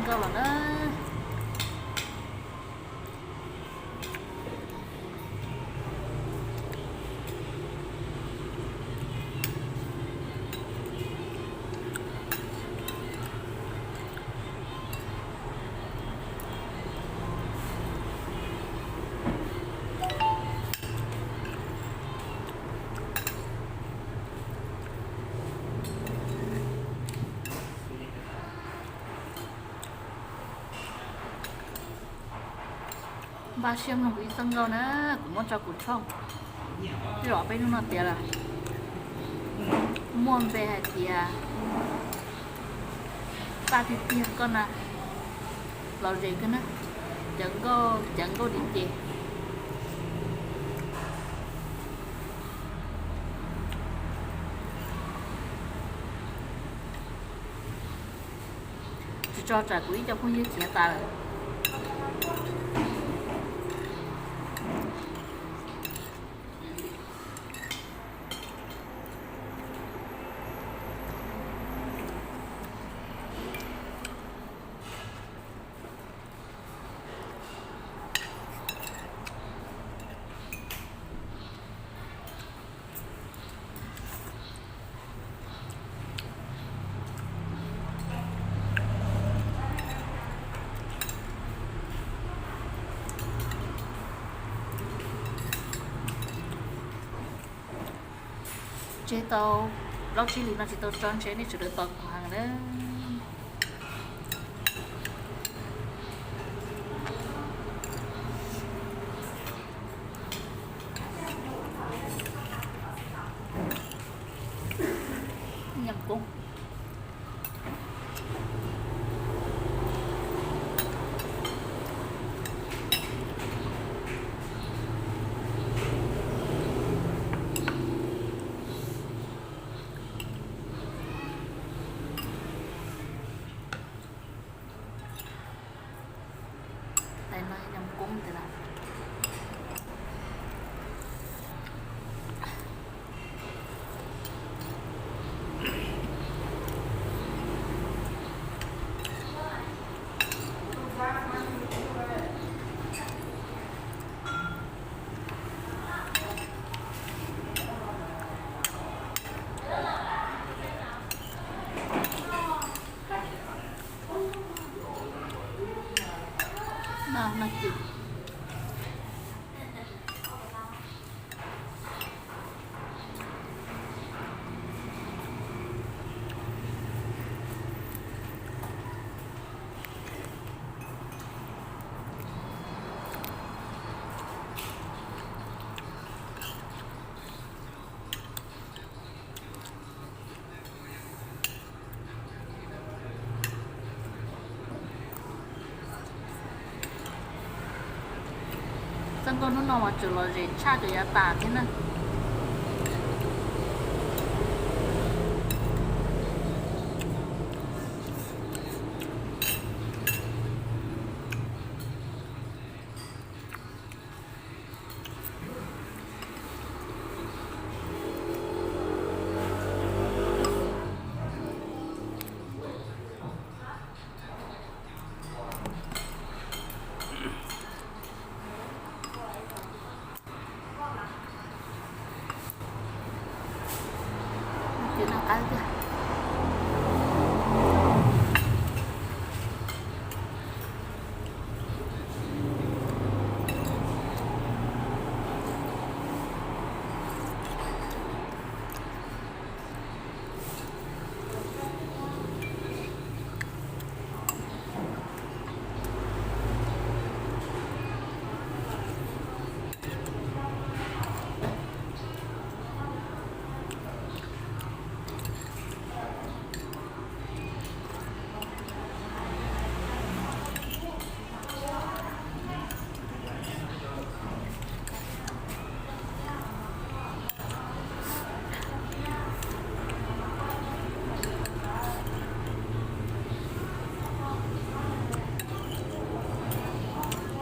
Nkauj los na. Npaj siab mloog kuv ib txoj nkauj na, kuv muab tso kuv tshooj. Tej zaum peb hnub no tiav lawm, muaj npe hais tias Paj tiag tiag koj na, los ze kawg na, cov nkauj cov nkauj dim ces. Tsis tso tsam kuv ib co phooj ywg khiav tas lawm. Tseg tau plaub tsib hlis no tsis tau tso ntshe nej sawv daws tos kuv heev na. Nyam koob. Tais no nyam koob tais lawm. Txoj nkauj hnub no mas tseem lom zem tshaj cov yav tas thiab na.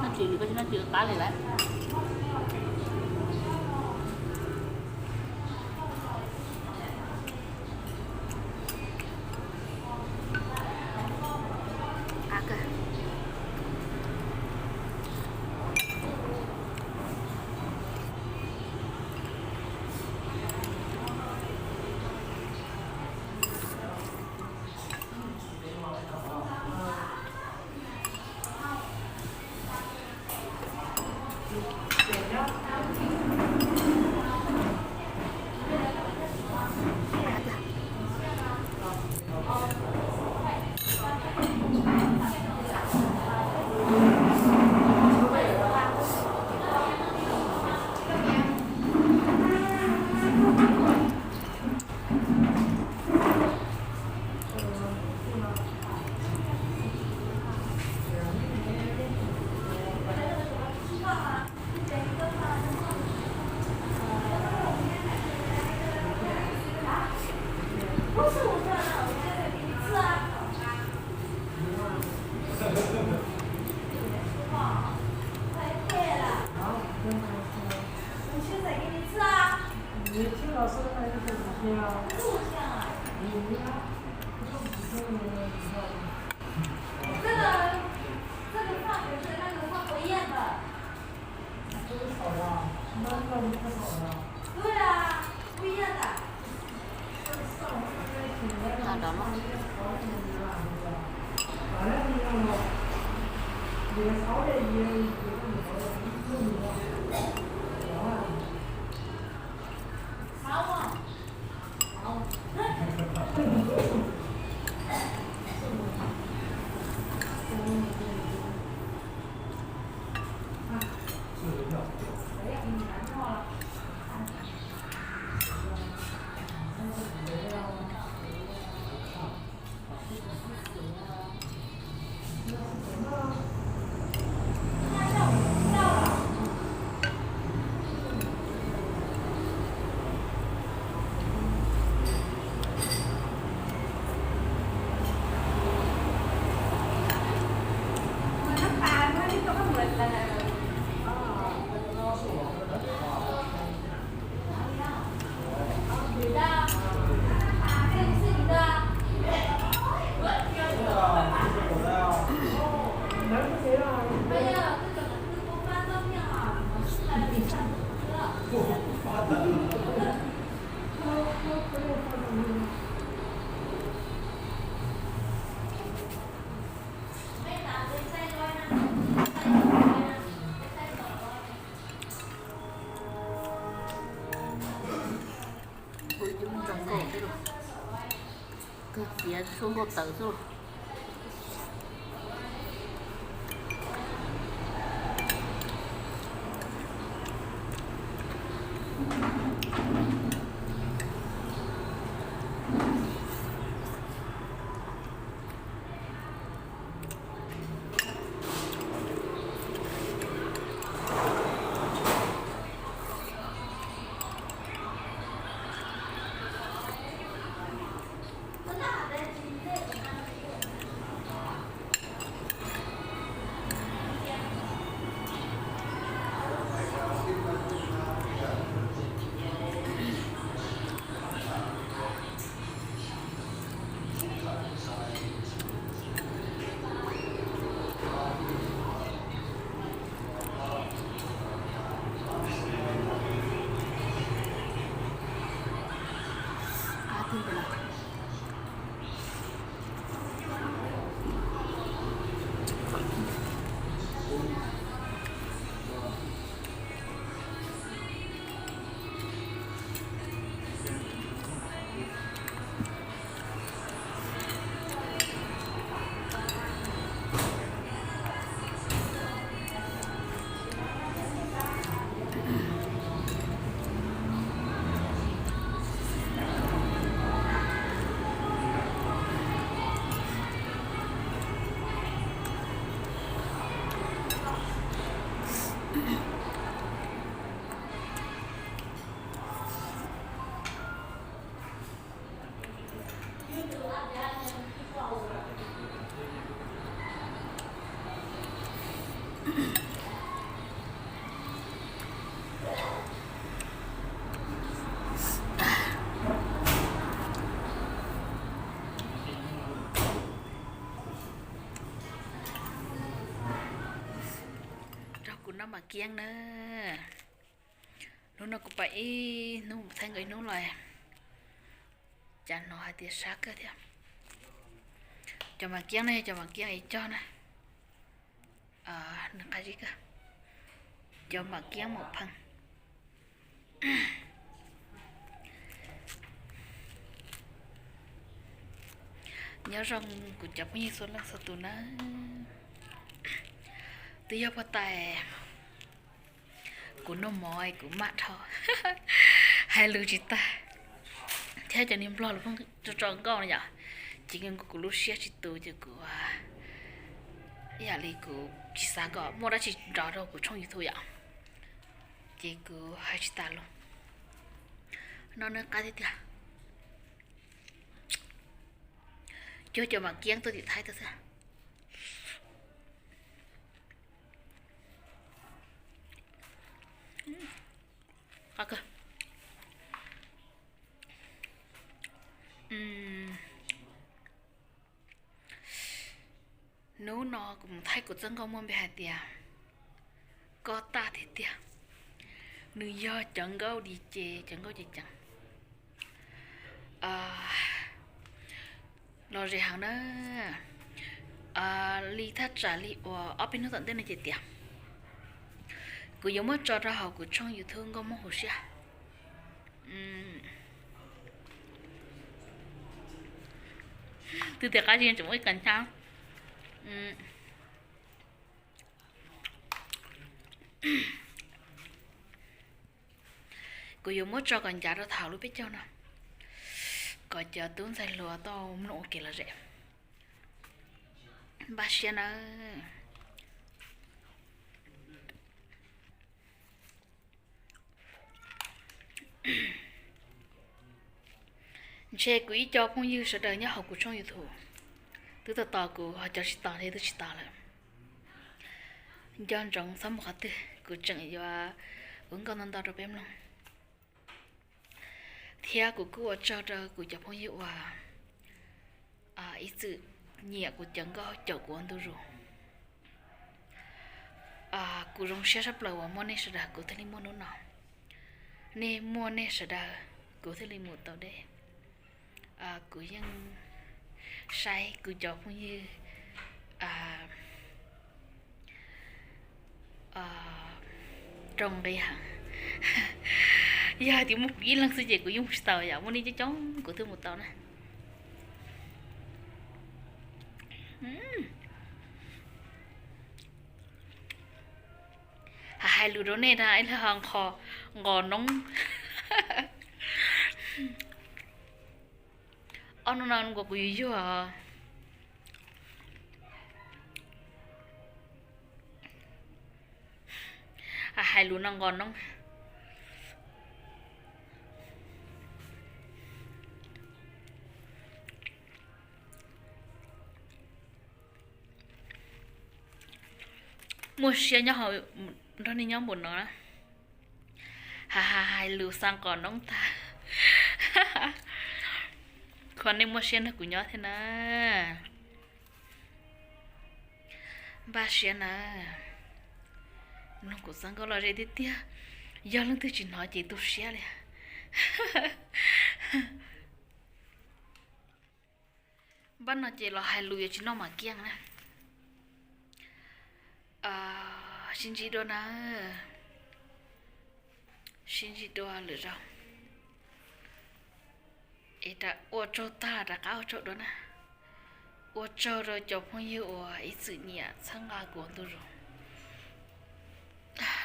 Noj tsis li koj tsis noj tsis qab li lawm. 不是我说的，我现在给你吃啊。快退了。我现在给你吃啊。你听老师的那个不听啊？不听啊。你啊，不听你的。这个，这个饭不是那个放过夜的。 对啊，不一样的。Ua ib tug ntsoog nkauj xwb los, kawg txiav suab nkauj tawm xwb los. Rau kuv noj mam kiab na. Hnub no kuv pais ib hnub mus thaij nkaus ib hnub los, cas hnov hais tias sab kawg thiab. Cov mam kiab no yog cov mam kiab es cog na, nws qab zib kawg. Cov mam kiab maum pheej. Nyob zoo kuv cov phooj ywg txhua leej txhua tus na. Twb yog puag ta kuv noj mov kuv maj dhau, hais lus tsis tag, thiab cov niag nplog lus pheej tso tso nkauj no yom, ces kuv lub siab tsis tus ces kuv ib yam li kuv tsis xav kom muaj dab tsi nrov rau kuv tshooj YouTube yom, ces kuv hais tsis tas lus. No nws qab tiag tiag. Cuag cov vam kiab tuaj tim Thaib tuaj xwb. Hnub no kuv mus Thaib kuv txoj nkauj muaj npe hais tias koj taj tiag tiag. Nws yog cov nkauj di ces cov nkauj ceev ceev. Los ze heev na. Li thaj tsam li uas ob peb hnub tom ntej no ces tias kuv yuav muab tso rau hauv kuv tshooj YouTube Nkauj Hmoob Hauv Siab. Twb tias qab zib tseem muaj ib qho hnyav. Kuv yuav muab tso kom ncav rau thaum lub peb caug no, kom cov tub ntxhais hluas tau mloog ua kev lom zem. Npaj siab nawb. Ntshe kuv ib co phooj ywg sawv daws nyob hauv kuv tshooj YouTube twb tos tos kuv, ho cov tsis tos thiab twb tsis tos lawm. Nco ntsoov txhob mus qhov twg, kuv tseem yuav ua nkauj ntau ntau rau peb mloog. Thiab kuv kuj ua tsaug rau kuv cov phooj ywg uas ib txwm nyiam kuv cov nkauj caum kuv ua ntu zus. Kuv zoo siab tshaj plaws uas muaj nej sawv daws kuv thiaj li muaj hnub no. Nej muaj nej sawv daws kuv thiaj li mus tau deb. Kuv yeej saib kuv cov phooj ywg rau nqi heev. Yog hais tias muaj kuv ib leeg xwb ces kuv yeej mus tsis tau, yog muaj nej coob coob kuv thiaj mus tau na. Hais lus rau nej na, ib leeg ho nqos noob. Ob hnub no nkaus kuv yuag yuag. Hais lus no nqos noob. Muaj siab nyob hauv nrog nej nyob npaum no na. Ha ha, hais lus xa nqos noob tag. Khuv nej muaj siab nrog kuv nyob thiab na. Npaj siab na. Mloog kuv txoj nkauj lom zem tiag tiag, yog leej twg tsis hnov ces tu siab li. Npaj no ces los hais lus yuav tsis noj mam kiag na. Sib ntsib dua na. Sib ntsib dua lwm zaus. Es rov ua tsaug tag rov qab ua tsaug dua na. Ua tsaug rau cov phooj ywg uas ib txwm nyiam txhawb nqa kuv ua ntu zus.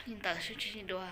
Li ntawd sib ntsib dua.